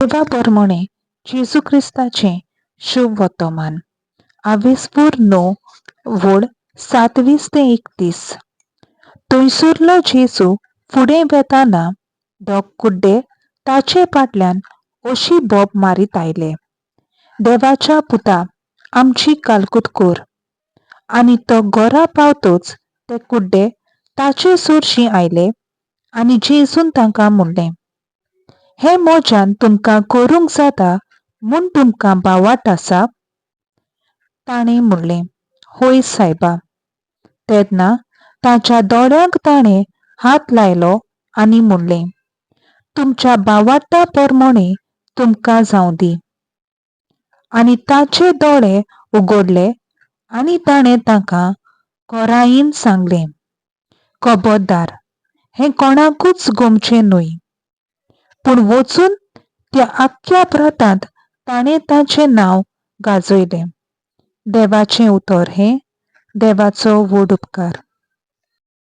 देवा परमणे जेजू क्रिस्ताचें शुभ वर्तमान. आवेस्पूर 9 वोळ 27 ते 31. थंयसरलो जेजू फुडें वेताना दोग कुड्डे ताचे फाटल्यान अशी बोब मारीत आयले, देवाच्या पुता, आमची कालकूत कर. आनी तो घरा पावतच ते कुड्डे ताचे सरशीं आयले आनी जेजून तांकां म्हणलें, हें म्हज्यान तुमकां करूंक जाता म्हूण तुमकां भावार्त आसा? ताणें म्हणलें, हय सायबा. तेन्ना ताच्या दोळ्यांक ताणें हात लायलो आनी म्हणलें, तुमच्या भावार्ता प्रमाणें तुमकां जावं दी. आनी ताचे दोळे उगडले आनी ताणें तांकां खोरायेन सांगलें, खबरदार, हें कोणाकूच गमचें न्हय. पूण वचून त्या आख्ख्या प्रांतांत ताणें ताचें नांव गाजयलें. देवाचें उतर हें. देवाचो व्हड उपकार.